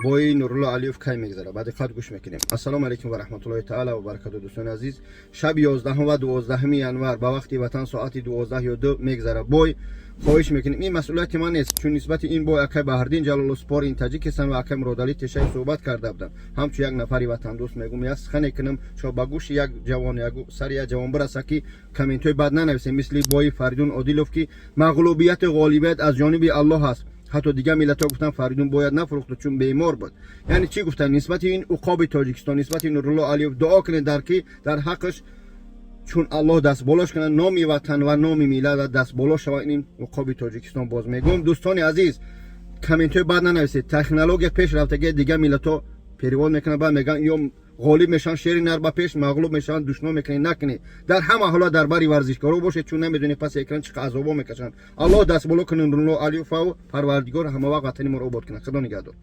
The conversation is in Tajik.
Бои Нурулло Алиев кай мегзара? Ба диққат гӯш мекунем. Ассалому алайкум ва раҳматуллоҳи таала ва баракату, дӯстони азиз. Шаби 11 ва 12 январ ба вақти ватан соати 12 ё 2 мегзара бой. Хоҳиш мекунем, ин масъулияти ман нест, чун нисбати ин бой акай Баҳрдин Ҷалолов, Спорт Таҷикистон, ва акай Муродалӣ Тешаев суҳбат карда будам. Ҳамчун як нафари ватандӯст мегӯм, як сухане кунам, шо ба гӯши як ҷавон, як сари як ҷавон бираса, ки комментҳои бад нанависем, мисли бои Фаридун Одилов, ки мағлубияту ғолибият аз ҷониби Аллоҳ аст. Ҳатто дигар миллатҳо гуфтанд, Фаридун бояд нафурӯхту, чун бемор буд. Яъне чӣ гуфтанд нисбати ин уқоби Тоҷикистон, нисбати Нурулло Алиев? Дуо кунед, дар ки дар ҳаққаш, чун Аллоҳ дастболош кунад, номи ватан ва номи миллат дастболо шавад ин уқоби Тоҷикистон. Боз мегӯм, дӯстони азиз, комментҳои бад нанависед. Технология пеш рафтаги, дигар миллатҳо перевод мекунанд, баъд мегӯянд, ё ғолиб мешаванд, шери нар ба пеш, мағлуб мешаванд, душмон мекунед. Накунед, дар ҳама ҳолат дар бари варзишкоро бошед, чун намедонед, паси экран чӣ қадр азобо мекашанд. Аллоҳ дастболо кунад Нурулло Алиеваву Парвардигор ҳамавақт ватани моро обод кунад. Худо нигаҳдор.